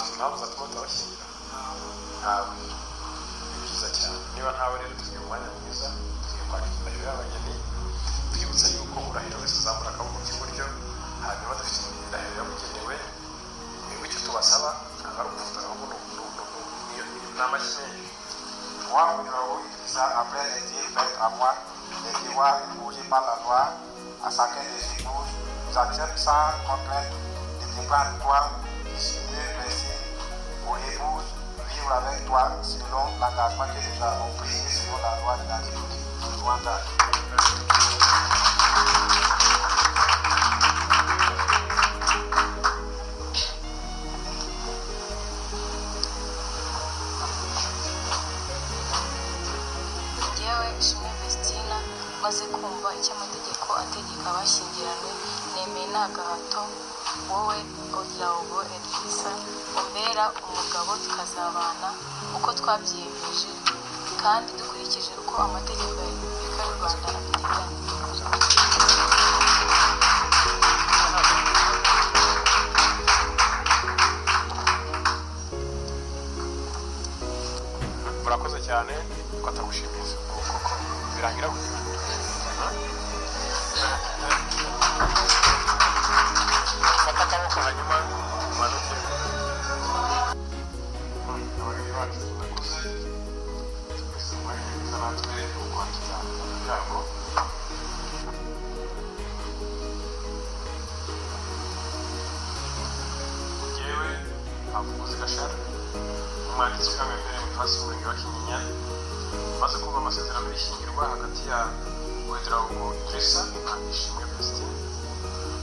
Ufite impamvu zatuma tutabashyingira? Ntawe. Ni byiza cyane. Niba ntawe rero, tugiye mu mwanya mwiza, tugiye kwandika indahiro y'abageni. Twibutsa yuko urahira wese azamura akaboko k'iburyo, hanyuma dufite indahiro yabugenewe. Mwebwe icyo tubasaba ntabwo ari ugufotora, ahubwo ni amashyi menshi. Moi, Ouedraogo Idrissa, après les dires faits à moi, les devoirs imposés par la loi à chacun des épouses, j'accepte sans contrainte de te prendre toi, Ishimwe Vestine, pour épouse, vivre avec toi selon l'engagement que nous avons pris et selon la loi de la République du Rwanda. Njyewe Ishimwe Vestina, maze kumva icyo amategeko ategeka abashyingiranywe, nemeye nta gahato wowe Ouedraogo Idrissa umbera umugabo, tukazabana uko twabyiyemeje kandi dukurikije uko amategeko ya Repubulika y'u Rwanda abiteganya. Murakoze cyane. Ko atagushimiza ubu koko birangira gute? Fata akaboko hanyuma umanuke. Ababyeyi bacu turakoze, twese umwanya mwiza natwe wo kwandika yabo. Yewe Ntavuguzi Gashara, umwanditsi w'irangamimerere mu ifasi y'Umurenge wa Kinyinya, maze kumva amasezerano y'ishyingirwa hagati ya Ouedraogo Idrissa na Ishimwe Vestine,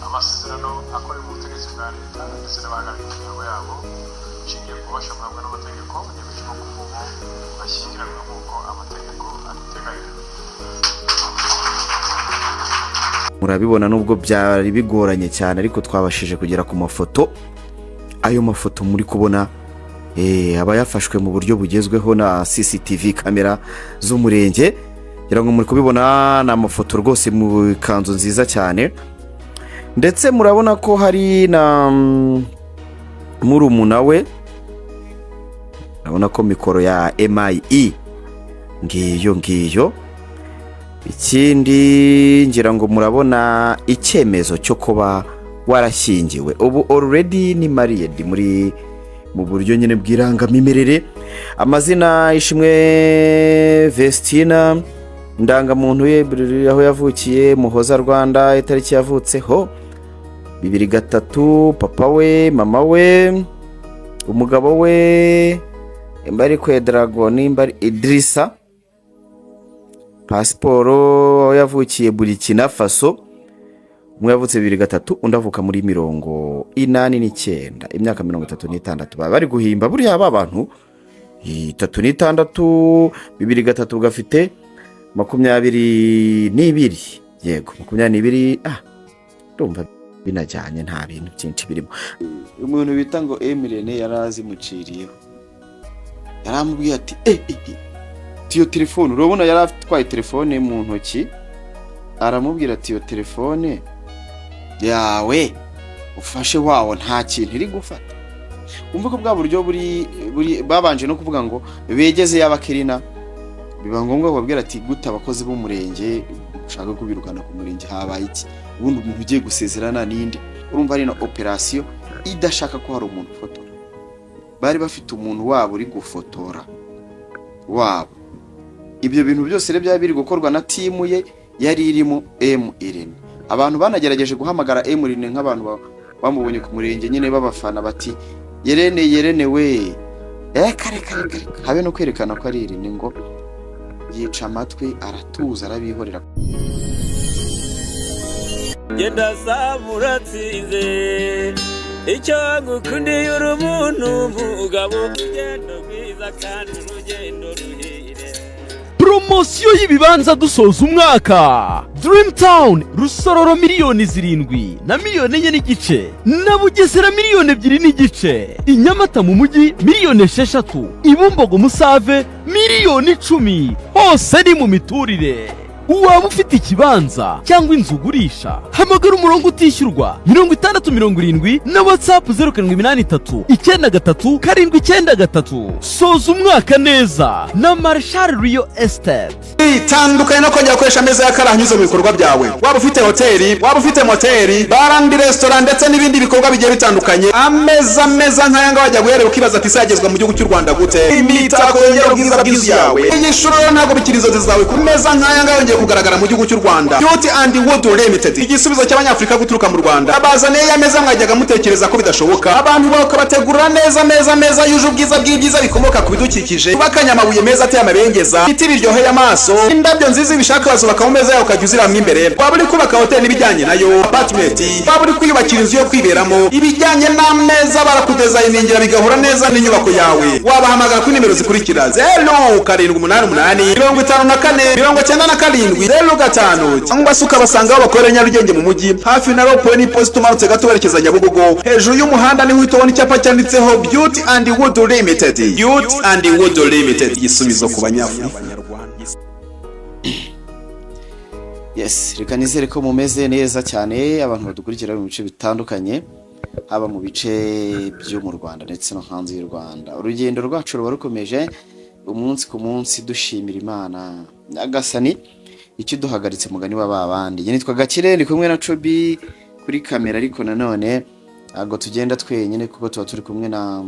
amasezerano akorewe mu butegetsi bwa leta ndetse n'abahagarariye imiryango yabo, nshingiye ku bubasha buhabwa n'amategeko, nemeje ko kuva ubu bashyingiranywe nk'uko amategeko abiteganya. Murabibona, nubwo byari bigoranye cyane, ariko twabashije kugera ku mafoto. Ayo mafoto muri kubona aba yafashwe mu buryo bugezweho na CCTV kamera z'umurenge. Ngira ngo muri kubibona, ni amafoto rwose mu ikanzu nziza cyane, ndetse murabona ko hari na murumuna we. Urabona ko mikoro ya MIE ngiyo ngiyo. Ikindi, ngira ngo murabona icyemezo cyo kuba warashyingiwe. Ubu already ni married muri mu buryo nyine bw'irangamimerere. Amazina Ishimwe Vestina, indangamuntu ye, aho yavukiye Muhoza Rwanda, itariki yavutseho 2003, papa we, mama we, umugabo we nimba ari Ouedraogo, nimba ari Idirisa, pasiporo, aho yavukiye Burkina Faso. Umwe yavutse 2003, undi avuka muri 89, imyaka 36. Baba bari guhimba buriya ba bantu. 36, 2003, gafite 22, yego, 22. Ndumva binajyanye, nta bintu byinshi birimo. Umuntu bita ngo Emirene yari azimuciriyeho, yaramubwiye ati: "Eh eh eh, iyo telefone." Urabona yari atwaye telefone mu ntoki, aramubwira ati: "Iyo telefone yawe ufashe wawo nta kintu iri gufata." Wumva ko bwa buryo buri babanje no kuvuga ngo begeze y'abakirina, biba ngombwa kubabwira ati: "Gute abakozi b'umurenge ushaka kubirukana ku murenge? Habaye iki? Ubundi umuntu ugiye gusezerana n'indi?" Urumva ari na operasiyo idashaka ko hari umuntu ufotora. Bari bafite umuntu wabo uri gufotora wabo. Ibyo bintu byose rero byari biri gukorwa na team ye yari irimo M Irene. Abantu banagerageje guhamagara M Irene nk'abantu bamubonye ku murenge nyine b'abafana, bati: "Yerene, Yerene we!" Reka reka reka reka, habe no kwerekana ko ari Irene, ngo yica amatwi, aratuza, arabihorera. Genda saba uratsinze. Icyo ngukundiye, uri umuntu mugabo, urugendo rwiza kandi urugendo ruhire. Poromosiyo y'ibibanza dusoza umwaka: Dream Town Rusororo miliyoni 7 na miliyoni 4.5, na Bugesera miliyoni 2.5, i Nyamata mu mujyi miliyoni 6, i Bumbogo Musave miliyoni 10. Hose ni mu miturire. Waba ufite ikibanza cyangwa inzu ugurisha, hamagara umurongo utishyurwa 6070 na WhatsApp 0783 93 793. Soza umwaka neza na Marshal Real Estate. Itandukanye no kongera gukoresha ameza y'akarahanyuze mu bikorwa byawe. Waba ufite hoteli, waba ufite moteri, bar and restaurant, ndetse n'ibindi bikorwa bigiye bitandukanye, ameza meza nk'aya ngaya wajya guherera ukibaza ati: "Ese yagezwa mu gihugu cy'u Rwanda gute?" Imitako yongera ubwiza bw'inzu yawe. Iyi shuro rero ntabwo bikiri inzozi zawe, ku meza nk'aya ngaya yongeye kugaragara mu gihugu cy'u Rwanda. Beauty and Wood Limited, igisubizo cy'Abanyafurika guturuka mu Rwanda, abazaniye ya meza mwajyaga mutekereza ko bidashoboka. Abantu bakabategurira neza meza meza yuje ubwiza bw'ibyiza bikomoka ku bidukikije, bakanya amabuye meza ateye amabengeza, ibiti biryoheye amaso, indabyo nziza. Ibishaka bazubaka mu meza yawe, ukajya uziramo imbere. Waba uri kubaka hoteli n'ibijyanye nayo, apartment, waba uri kwiyubakira inzu yo kwiberamo, ibijyanye n'ameza barakudesigningira bigahura neza n'inyubako yawe. Wabahamagara kuri nimero zikurikira: 0788 54 97 05, cyangwa se ukabasanga aho bakorera Nyarugenge mu mujyi, hafi na rond-point n'iposita, umanutse gato werekeza Nyabugogo, hejuru y'umuhanda niho uhita ubona icyapa cyanditseho Beauty and Wood Limited. Beauty and Wood Limited, igisubizo ku Banyafurika. Yes, reka nizere ko mumeze neza cyane, abantu badukurikira mu bice bitandukanye, haba mu bice byo mu Rwanda ndetse no hanze y'u Rwanda. Urugendo rwacu ruba rukomeje umunsi ku munsi, dushimira Imana Nyagasani icyo duhagaritse mugani wa ba bandi. Njye nitwa Gakire, ndi kumwe na Cobi kuri kamera, ariko nanone ntabwo tugenda twenyine kuko tuba turi kumwe na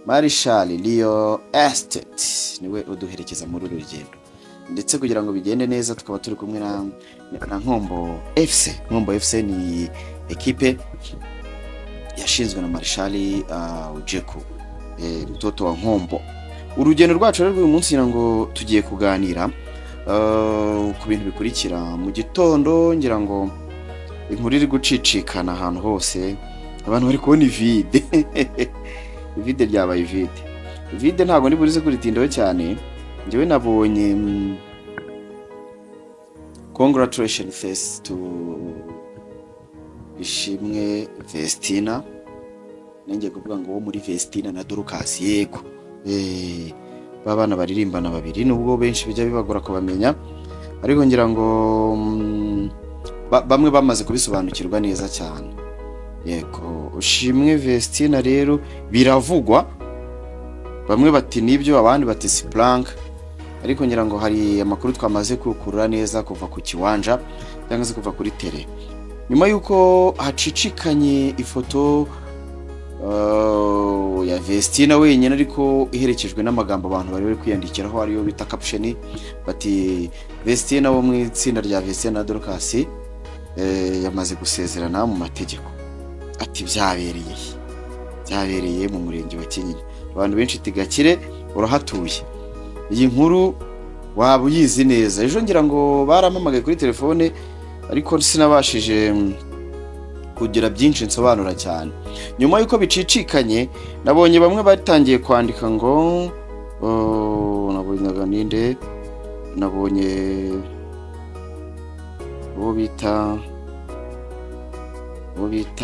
Marshal Real Estate, niwe uduherekeza muri uru rugendo, ndetse kugira ngo bigende neza tukaba turi kumwe na Nkombo FC. Nkombo FC ni ekipe yashinzwe na Marshal Ujeku, mtoto wa Nkombo. Urugendo rwacu rero rw'uyu munsi, ngira ngo tugiye kuganira ku bintu bikurikira. Mu gitondo ngira ngo inkuru iri gucicikana ahantu hose, abantu bari kubona ivide, ivide ryabaye ivide. Ivide ntabwo ndi burize kuritindaho cyane. Njyewe nabonye congratulation face to Ishimwe Vestina, nenge kuvuga ngo wo muri Vestina na Dorcas. Yego, ba bana baririmbana babiri, nubwo benshi bijya bibagora kubamenya, ariko ngira ngo bamwe bamaze kubisobanukirwa neza cyane. Yego, Ushimwe Vestina rero biravugwa, bamwe bati nibyo, abandi bati si prank, ariko ngira ngo hari amakuru twamaze kukurura neza kuva ku kiwanja cyangwa se kuva kuri terrain, nyuma y'uko hacicikanye ifoto ya Vestina wenyine, ariko iherekejwe n'amagambo abantu bari bari kwiyandikiraho, ariyo bita caption, bati: "Vestina wo mu itsinda rya Vestina na Dorcas yamaze gusezerana mu mategeko." Ati: "Byabereye he?" Byabereye mu murenge wa Kinyinya. Abantu benshi ati: "Gakire, urahatuye, iyi nkuru waba uyizi neza?" Ejo ngira ngo barampamagaye kuri telefone, ariko sinabashije kugira byinshi nsobanura cyane. Nyuma y'uko bicicikanye, nabonye bamwe batangiye kwandika ngo, oh, nabonye ninde? Nabonye uwo bita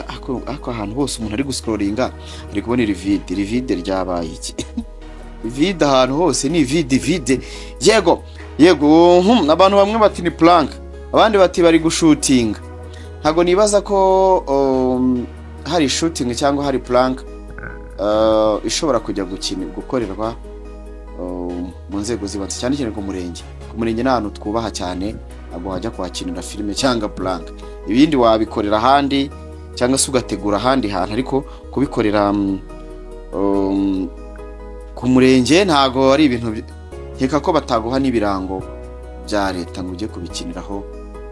ako ahantu hose umuntu ari guscrollinga ari kubona iri vide. Iri vide ryabaye iki? Vide ahantu hose ni vide, vide. Yego, abantu bamwe bati ni prank, abandi bati bari gushootinga. Ntabwo nibaza ko hari shooting cyangwa hari prank ishobora kujya gukina gukorerwa mu nzego z'ibanze, cyane cyane ku murenge. Ku murenge ni ahantu twubaha cyane, ntabwo wajya kuhakinira filime cyangwa prank. Ibindi wabikorera ahandi cyangwa se ugategura ahandi hantu, ariko kubikorera ku murenge ntabwo ari ibintu nkeka ko bataguha n'ibirango bya leta ngo ujye kubikiniraho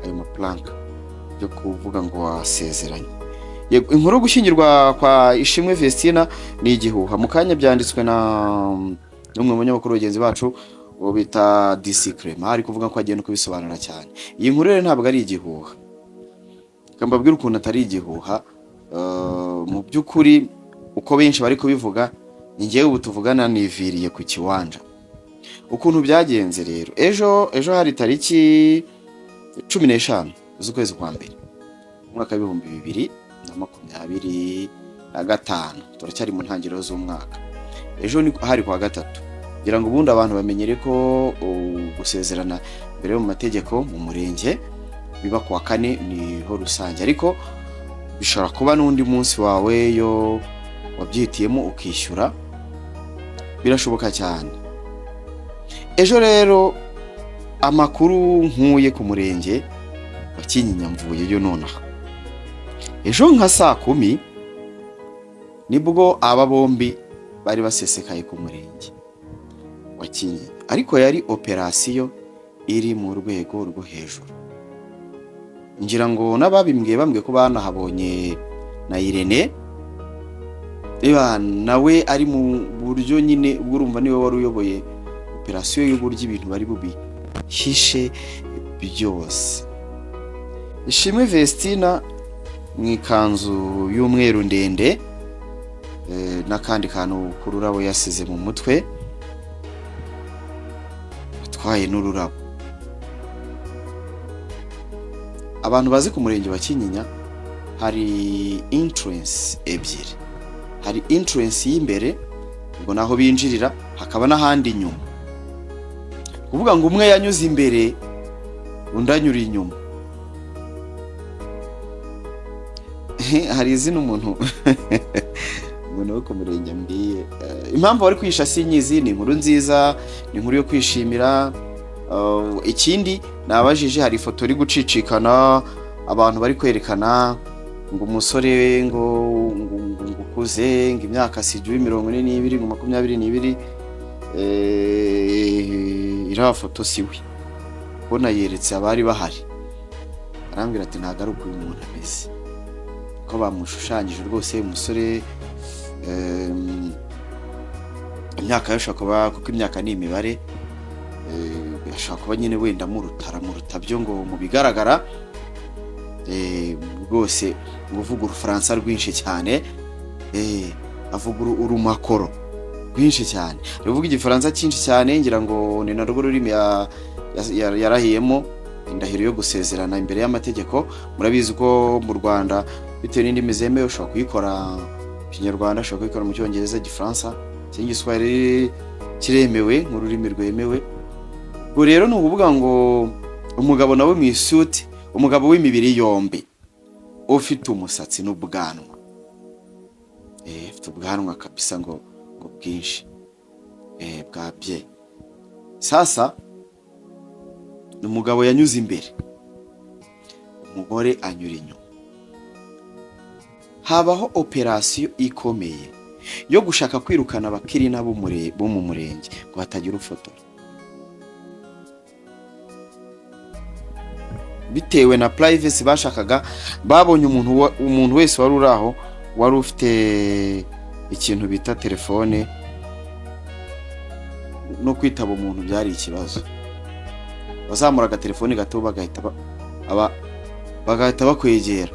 ayo maprank byo kuvuga ngo wasezeranye. Yego, inkuru yo gushyingirwa kwa Ishimwe Vestina ni igihuha. Mu kanya byanditswe na n'umwe mu banyamakuru bagenzi bacu, uwo bita DC Clement, ari kuvuga ko agiye no kubisobanura cyane. Iyi nkuru rero ntabwo ari igihuha. Reka mbabwire ukuntu atari igihuha. Mu by'ukuri uko benshi bari kubivuga, ni njyewe ubu tuvugana niviriye ku kiwanja. Ukuntu byagenze rero, ejo hari tariki 15 z'ukwezi kwa mbere, umwaka w'2025, turacyari mu ntangiriro z'umwaka. Ejo ni hari kuwa gatatu. Ngira ngo ubundi abantu bamenyere ko gusezerana Mbere yo mu mategeko mu murenge biba kuwa kane, niho rusange, ariko bishobora kuba n'undi munsi wawe yo wabyihitiyemo ukishyura, birashoboka cyane. Ejo rero amakuru nkuye ku murenge wa Kinyinya, mvuyeyo nonaha, ejo nka saa 10 nibwo aba bombi bari basesekaye ku murenge wa Kinyinya, ariko yari operasiyo iri mu rwego rwo hejuru. Ngira ngo n'ababimbwiye bambwiye ko banahabonye na Irene. Reba nawe ari mu buryo nyine ubwo urumva niwe wari uyoboye operasiyo y'uburyo ibintu bari bubihishe byose. Ishimwe Vestina mu ikanzu y'umweru ndende, n'akandi kantu k'ururabo yasize mu mutwe, atwaye n'ururabo. Abantu bazi ku murenge wa Kinyinya hari entrance ebyiri: hari entrance y'imbere, ubwo naho binjirira, hakaba n'ahandi inyuma. Kuvuga ngo umwe yanyuze imbere, undi anyura inyuma. Hari izina umuntu wo ku murenge ambwiye. Impamvu bari kwihisha sinyizi. Ni inkuru nziza, ni inkuru yo kwishimira. Ikindi nabajije, hari ifoto iri gucicikana, abantu bari kwerekana ngo umusore ngo ukuze, ngo imyaka sijui 42, ngo 22. Iriya foto si we. Ubona yeretse abari bahari, arambwira ati ntabwo ari uko uyu muntu ameze ko bamushushanyije rwose. Umusore, imyaka ye ashobora kuba, kuko imyaka ni imibare, ashobora kuba nyine wenda muruta, aramuruta byo ngo mu bigaragara. Rwose ngo uvuga urufaransa rwinshi cyane, avuga urumakoro rwinshi cyane, ruvuga igifaransa cyinshi cyane. Ngira ngo ni narwo rurimi yarahiyemo indahiro yo gusezerana imbere y'amategeko. Murabizi ko mu Rwanda bitewe n'indimi zemewe, ushobora kuyikora mu Kinyarwanda, ushobora kuyikora mu Cyongereza, Igifaransa cyangwa Igiswahili, kiremewe nk'ururimi rwemewe. Ubwo rero ni ukuvuga ngo umugabo nawe mu isuti, umugabo w'imibiri yombi ufite umusatsi n'ubwanwa, ufite ubwanwa kabisa ngo bwinshi, bwa bye. Sasa umugabo yanyuze imbere, umugore anyura inyuma. Habaho operasiyo ikomeye yo gushaka kwirukana abakirina bo mu murenge ngo hatagira ufotora, bitewe na privacy bashakaga. Babonye umuntu wese wari uri aho wari ufite ikintu bita telefone, no kwitaba umuntu byari ikibazo. Bazamuraga telefone gato, bagahita bakwegera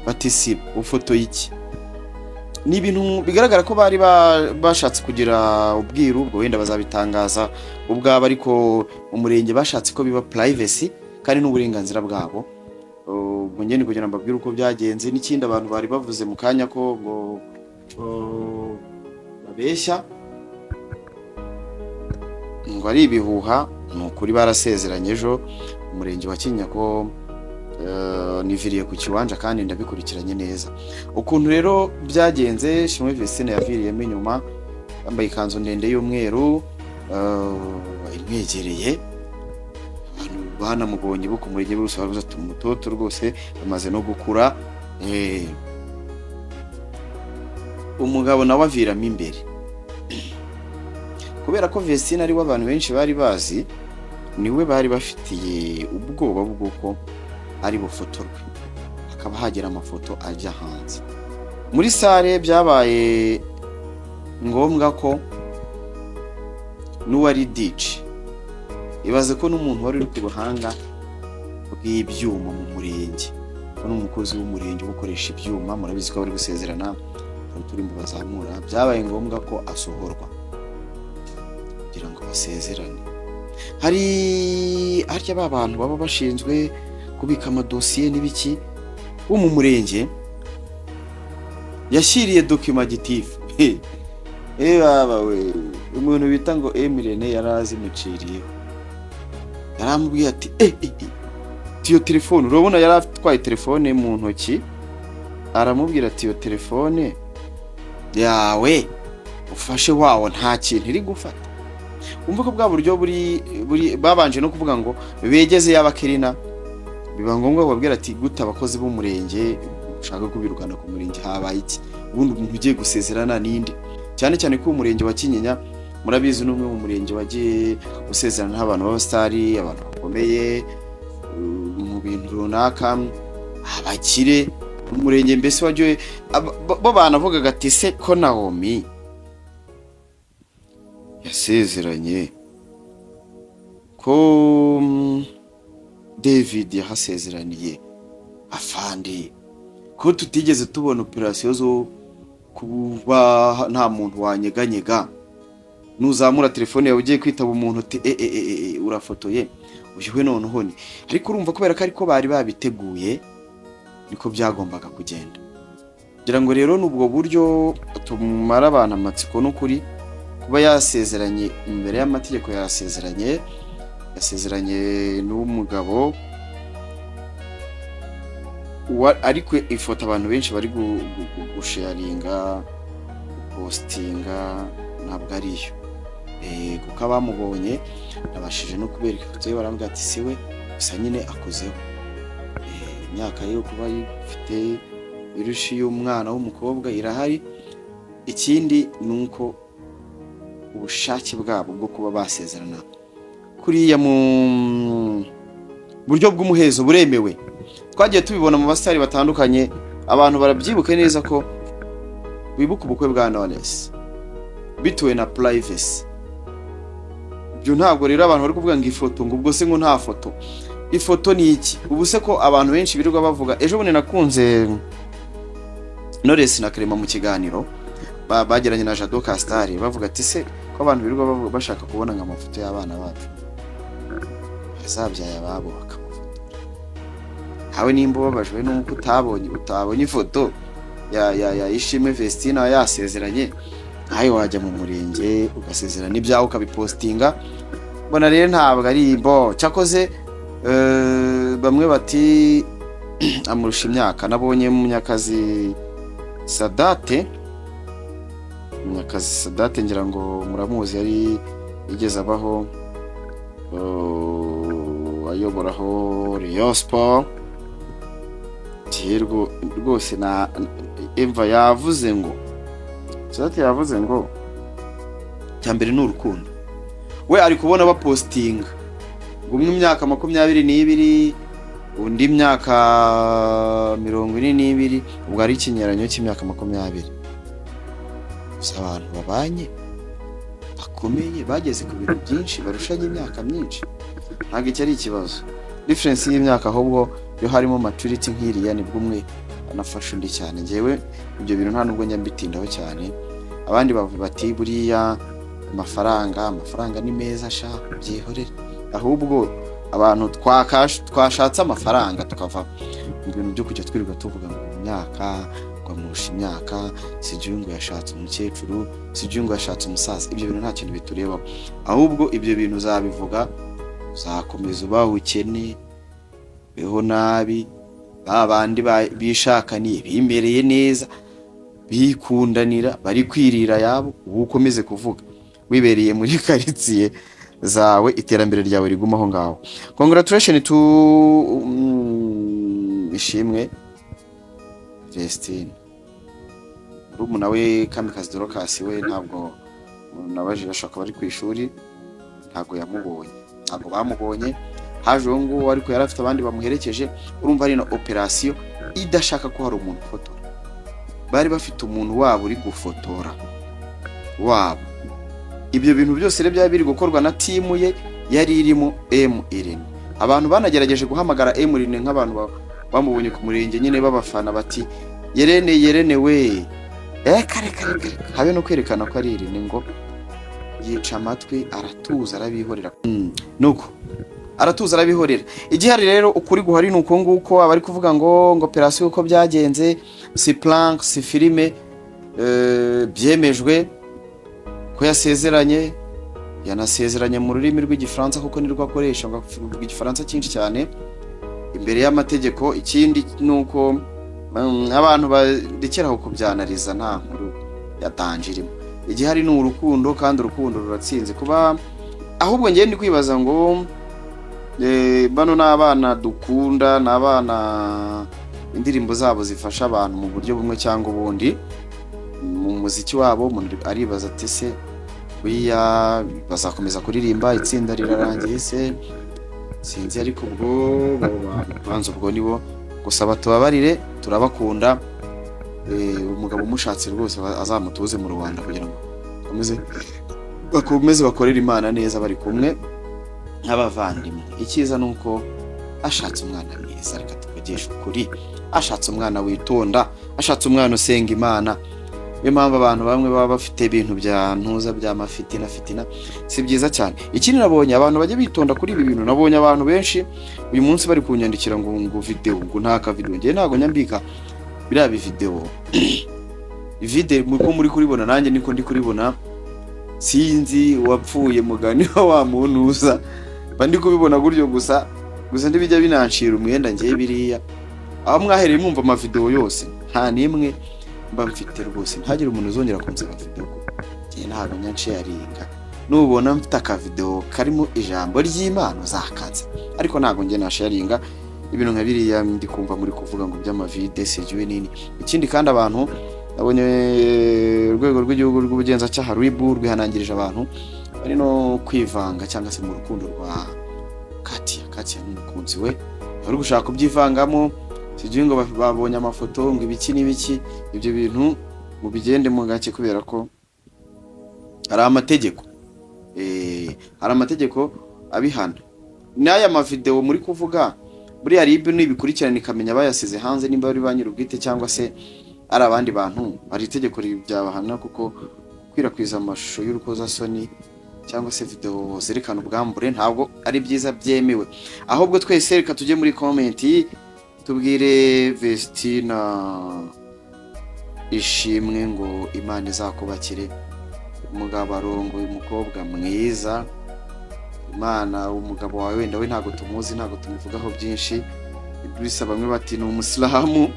bati siba, ufotoye iki? Ni ibintu bigaragara ko bari bashatse kugira ubwiru, ubwo wenda bazabitangaza ubwabo, ariko umurenge bashatse ko biba privacy, kandi n'uburenganzira bwabo. Ubwo ngende kugira ngo mbabwire uko byagenze. N'ikindi abantu bari bavuze mu kanya ko ngo babeshya, ngo ari ibihuha, ni ukuri barasezeranye ejo umurenge wa Kinyinya, ko niviriye ku kiwanja kandi ndabikurikiranye neza ukuntu rero byagenze. Shimwe Vestine yaviriyemo inyuma yambaye ikanzu ndende y'umweru, imwegereye. Abantu banamubonye bo ku murenge bose baravuze ati umutoto rwose amaze no gukura. Umugabo nawe aviramo imbere. Kubera ko Vestine ari we abantu benshi bari bazi, niwe bari bafitiye ubwoba bw'uko ari bufotorwe, hakaba hagera amafoto ajya hanze. Muri sale byabaye ngombwa ko n'uwari DJ, ibaze ko n'umuntu wari uri ku buhanga bw'ibyuma mu murenge, ko n'umukozi w'umurenge uba ukoresha ibyuma, murabizi ko bari gusezerana hari uturimbo bazamura, byabaye ngombwa ko asohorwa kugira ngo basezerane. Hari harya ba bantu baba bashinzwe kubika amadosiye n'ibiki wo mu murenge yashyiriye document gitifu. Baba we, umuntu bita ngo Emirene yari azimuciriyeho, Yaramubwiye ati: "Eh, eh, eh, iyo telefone urabona." Yari atwaye telefone mu ntoki, aramubwira ati: "Iyo telefone yawe ufashe wawo nta kintu iri gufata." Umva ko bwa buryo buri babanje no kuvuga ngo begeze yaba Kerina, biba ngombwa babwira ati: "Gute abakozi b'umurenge ushaka kubirukana ku murenge? Habaye iki? Ubundi umuntu ugiye gusezerana ninde?" Cyane cyane ko umurenge wa Kinyinya, murabizi, ni umwe mu murenge wagiye usezerana n'abantu b'abasitari, abantu bakomeye mu bintu runaka, abakire. Umurenge mbese wagiye bo banavugaga ati: "Se ko Naomi yasezeranye, ko David yahasezeraniye, afande, ko tutigeze tubona operasiyo zo kuba nta muntu wanyeganyega?" Nuzamura telefone yawe ugiye kwitaba umuntu uti: "E, e, e, e, urafotoye uyu we noneho ni." Ariko urumva, kubera ko ariko bari babiteguye, niko byagombaga kugenda. Kugira ngo rero n'ubwo buryo tumara abantu amatsiko, n'ukuri kuba yasezeranye imbere y'amategeko, yasezeranye n'umugabo ariko ifoto abantu benshi bari gusharinga, gupostinga, ntabwo ariyo. Kuko abamubonye nabashije no kubereka ifoto ye, barambwira ati: "Si we." Gusa nyine akuzeho. Imyaka yo kuba ifite irushi y'umwana w'umukobwa irahari. Ikindi ni uko ubushake bwabo bwo kuba basezerana kuriya mu buryo bw'umuhezo buremewe. Twagiye tubibona mu basitari batandukanye. Abantu barabyibuke neza ko wibuka ubukwe bwa Knowless bitewe na privacy. Ibyo ntabwo rero abantu bari kuvuga ngo ifoto, ngo ubwo se ngo nta foto, ifoto ni iki? Ubu se ko abantu benshi birirwa bavuga? Ejo bundi nakunze Knowless na Clement mu kiganiro bagiranye na Jado Castar, bavuga ati: "Se ko abantu birirwa bashaka kubona ngo amafoto y'abana bacu bazabyaye ababo bakabafotora?" Hawe nimba ubabajwe nuko utabonye ifoto ya Ishimwe Vestina yasezeranye, nawe wajya mu murenge ugasezerana ibyawe ukabipostinga. Mbona rero ntabwo ari bo. Cyakoze bamwe bati amurusha imyaka. Nabonye Munyakazi Sadate, Munyakazi Sadate ngira ngo muramuzi, yari yigeze abaho ayoboraho Rayon Sport. Rwose na Eva yavuze ngo, Sadate yavuze ngo cya mbere ni urukundo. We ari kubona bapostinga ngo umwe imyaka 22, undi imyaka 42, ubwo ari ikinyuranyo cy'imyaka 20. Gusa abantu babanye bakomeye, bageze ku bintu byinshi, barushanye imyaka myinshi, ntabwo iki ari ikibazo, difference y'imyaka. Ahubwo iyo harimo maturity nk'iriya, nibwo umwe anafasha undi cyane. Njyewe ibyo bintu nta nubwo njya mbitindaho cyane. Abandi bavuga bati: "Buriya amafaranga ni meza sha, byihorere." Ahubwo abantu twashatse amafaranga, tukava mu bintu byo kujya twirirwa tuvuga ngo imyaka, ngo amurusha imyaka, sijui ngo yashatse umukecuru, sijui ngo yashatse umusaza. Ibyo bintu nta kintu biturebaho. Ahubwo ibyo bintu uzabivuga, uzakomeza ubaho ukene, beho nabi. Ba bandi bishakaniye, bimereye neza, bikundanira, bari kwirira yabo, ubu ukomeze kuvuga wibereye muri karitsiye zawe, iterambere ryawe riguma aho ngaho. Congratulation to Ishimwe Vestine. Murumuna we Kamikazi Dorcas we ntabwo nabajije, ashobora kuba ari ku ishuri, ntabwo yamubonye, ntabwo bamubonye. Haje uwo nguwo, ariko yari afite abandi bamuherekeje. Urumva ari na operasiyo idashaka ko hari umuntu ufotora. Bari bafite umuntu wabo uri gufotora wabo. Ibyo bintu byose rero byari biri gukorwa na team ye yari irimo M Irene. Abantu banagerageje guhamagara M Irene nk'abantu bamubonye ku murenge nyine b'abafana, bati: "Yerene, Yerene we!" Eh, kare kare kare, habe no kwerekana ko ari Irene, ngo yica amatwi, aratuza, arabihorera. Nuko aratuza, arabihorera. Igihari rero, ukuri guhari ni uko nguko. Abari kuvuga ngo operasiyo uko byagenze, si prank, si filime, byemejwe ko yasezeranye. Yanasezeranye mu rurimi rw'Igifaransa, kuko nirwo akoresha, ngo avuga Igifaransa cyinshi cyane imbere y'amategeko. Ikindi ni uko abantu barekeraho kubyanariza, nta nkuru ya danger irimo. Igihari ni urukundo, kandi urukundo ruratsinze. Kuba ahubwo ngiye ndi kwibaza ngo bano ni abana dukunda, ni abana indirimbo zabo zifasha abantu mu buryo bumwe cyangwa ubundi mu muziki wabo. Umuntu aribaza ati: "Se buriya bazakomeza kuririmba, itsinda rirarangiye se?" Sinzi, ariko ubwo abo bantu banza ubwo nibo gusa batubabarire, turabakunda. Umugabo umushatse rwose azamutuze mu Rwanda kugira ngo bakomeze bakorere Imana neza bari kumwe nk'abavandimwe. Icyiza ni uko ashatse umwana mwiza, reka tuvugishe ukuri, ashatse umwana witonda, ashatse umwana usenga Imana. Niyo mpamvu abantu bamwe baba bafite ibintu bya ntuza bya mafitina fitina, si byiza cyane. Ikindi nabonye, abantu bajya bitonda kuri ibi bintu. Nabonye abantu benshi uyu munsi bari kunyandikira ngo video, ngo nta ka video. Ngewe ntabwo nyambika biriya bivideo vide uko muri kuribona, nanjye niko ndi kuribona. Sinzi wapfuye mugani wa wa muntu uza, mba ndi kubibona gutyo gusa. Gusa ntibijya binancira umwenda ngewe biriya. Aho mwahereye mwumva amavideo yose, nta n'imwe mba mfite rwose. Ntagire umuntu uzongera kunsaba video, kuko njye ntabwo nyansharinga. Nubona mfite akavideo karimo ijambo ry'Imana uzakaze, ariko ntabwo njye nasharinga ibintu nka biriya ndi kumva muri kuvuga ngo by'amavide sejuwe nini. Ikindi kandi, abantu nabonye urwego rw'igihugu rw'ubugenzacyaha RIB rwihanangirije abantu bari no kwivanga cyangwa se mu rukundo rwa Katia. Katia n'umukunzi we bari gushaka kubyivangamo, sijui ngo babonye amafoto, ngo ibiki n'ibiki. Ibyo bintu mubigende mu gake, kubera ko hari amategeko, hari amategeko abihana. N'aya mavideo muri kuvuga, buriya RIB nibikurikirana ikamenya abayasize hanze, nimba ari ba nyir'ubwite cyangwa se ari abandi bantu, hari itegeko ryabahana, kuko gukwirakwiza amashusho y'urukozasoni cyangwa se video zerekana ubwambure ntabwo ari byiza byemewe. Ahubwo twese reka tujye muri comment tubwire Vestina Ishimwe ngo Imana izakubakire umugabo arongoye umukobwa mwiza. Imana, umugabo wawe wenda we ntabwo tumuzi, ntabwo tumuvugaho byinshi. Bisa bamwe bati ni umusilamu,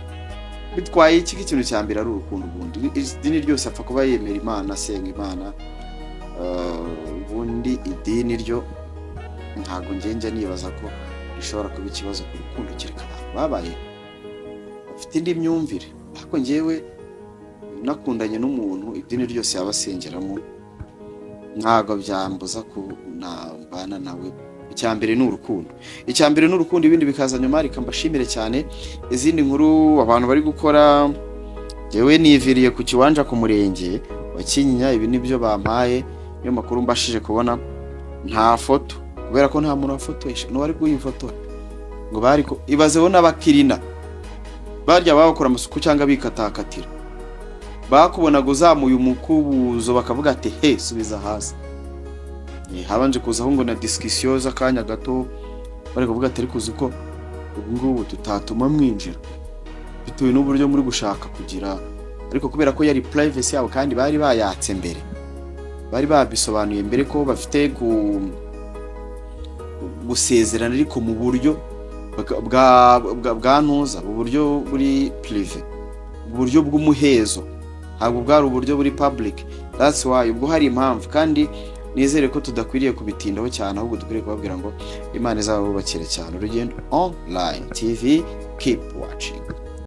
bitwaye iki? Ikintu cya mbere ari urukundo. Ubundi idini ryose, apfa kuba yemera Imana, asenga Imana. Ubundi idini ryo ntabwo njya nibaza ko rishobora kuba ikibazo ku rukundo, kereka abantu babaye bafite indi myumvire. Ariko njyewe nakundanye n'umuntu, idini ryose yaba asengeramo ntabwo byambuza kunabana nawe. Icya mbere ni urukundo, icya mbere ni urukundo, ibindi bikaza nyuma. Reka mbashimire cyane. Izindi nkuru abantu bari gukora, njyewe niviriye ku kiwanja ku murenge wa Kinyinya. Ibi nibyo bampaye, niyo makuru mbashije kubona. Nta foto, kubera ko nta muntu wafotoye n'uwari kuyifotora ngo bari ko ibazeho n'abakirina barya bakora amasuku cyangwa bikatakatira, bakubonaga uzamuye umukubuzo bakavuga ati: "He, subiza hasi." Habanje kuzaho ngo na discussion z'akanya gato, bari kuvuga ati: "Ariko uzi ko ubu ngubu tutatuma mwinjira bitewe n'uburyo muri gushaka kugira?" Ariko kubera ko yari privacy yabo, kandi bari bayatse mbere, bari babisobanuye mbere ko bafite gusezerana, ariko mu buryo bwa ntuza, mu buryo buri privé, mu buryo bw'umuhezo, ntabwo bwari uburyo buri public. That's why ubwo hari impamvu, kandi nizere ko tudakwiriye kubitindaho cyane, ahubwo dukwiriye kubabwira ngo Imana izabubakire cyane. Urugendo Online TV, keep watching.